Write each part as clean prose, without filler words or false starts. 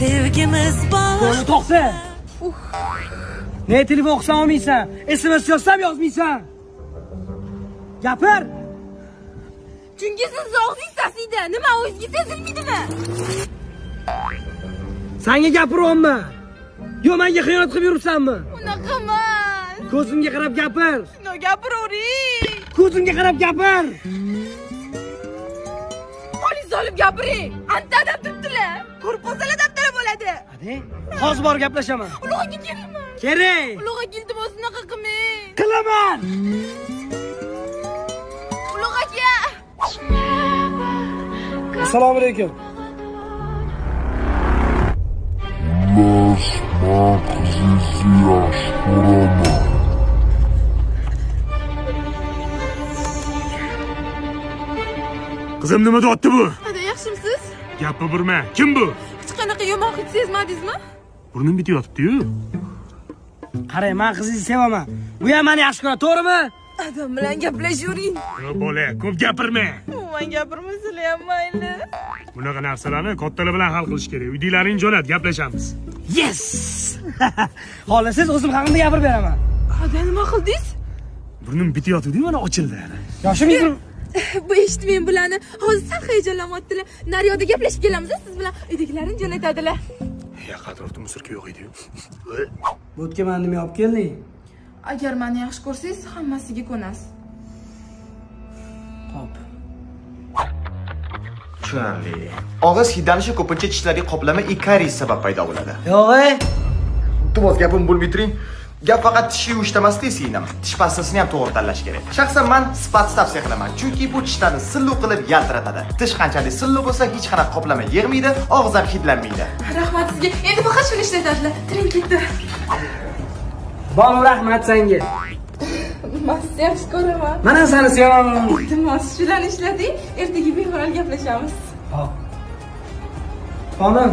Sevgimiz Qo'lni to'xta. Ne telefon qilsam olmaysan, SMS yozsam yozmaysan. Gapir. Chunki siz og'zingiz sasiydi. Nima o'zingizga sezilmaydimi? Sanga gapiryapman. Yo, menga xiyonat qilib yuribsanmi? Unaqa emas. Ko'zimga qarab gapir. Shundoq gapiravering. Ko'zimga qarab gapir. Qo'lingizni olib gapiring. Anta deb turibdilar. Ko'rib qolsalar dabdala bo'ladi. Hadi. Hozir borib gaplashaman. Ulug' aka kerak emas. Kerak. Ulug' aka iltimos unaqa qilmang. Qilaman. Ulug' aka. Assalomu alaykum. Xullas, man qizingizni yaxshi ko'raman. Qizim, nima deyapti bu? Hadi, yaxshimisiz? Gapni burma. Kim bu? Hech qanaqa yomon hid sezmadingizmi? Burnim bitib yotibdi-yu. Qarang, men qizingizni sevaman. Bu ham meni yaxshi ko'radi, to'g'rimi? Adam bilan gaplashavering. Yo, bola, ko'p gapirma. Umuman gapirmasalar ham mayli. Bunaqa narsalarni kattalar bilan hal qilish kerak. Uydagilaring jo'nat, gaplashamiz. Yes! Xohlasangiz o'zim haqimda gapirib beraman. Ada, nima qildingiz? Burnim bitib yotibdi-yu, mana ochildi. Yoshim 20. Bu eshitmang bularni. Hozir sal hayajonlanyaptilar. Naryoqda gaplashib kelamiz siz bilan. Uydagilaring jo'natadilar. Yoq, atrofda мусорка yo'q edi-yu. Bu yerga meni nima olib kelding? Agar meni yaxshi ko'rsangiz, hammasiga ko'nasiz. Xo'p. Tushunarli. Og'iz hidlanishi ko'pincha tishlardagi qoplama и karies sabab paydo bo'ladi. Yo'q, e. Iltimos, gapim bo'lmay turing. Gap faqat tish yuvishda emas, singlim. Tish pastasini ham to'g'ri tanlash kerak. Shaxsan man Spats tavsiya qilaman, chunki bu tishlarni silliq qilib yaltiratadi. Tish qanchalik silliq bo'lsa, hech qanaqa qoplama yig'maydi, og'iz ham hidlanmaydi. Rahmat sizga. Endi faqat shuni ishlatadilar. Tiring ketdi. Bonu, rahmat senga. Man sizni yaxshi ko'raman. Mana seni sevaman. Iltimos, shularni ishlating. Ertaga bemalol gaplashamiz. Xo'p. Xonim.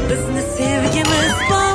Bizni sevgimiz bor.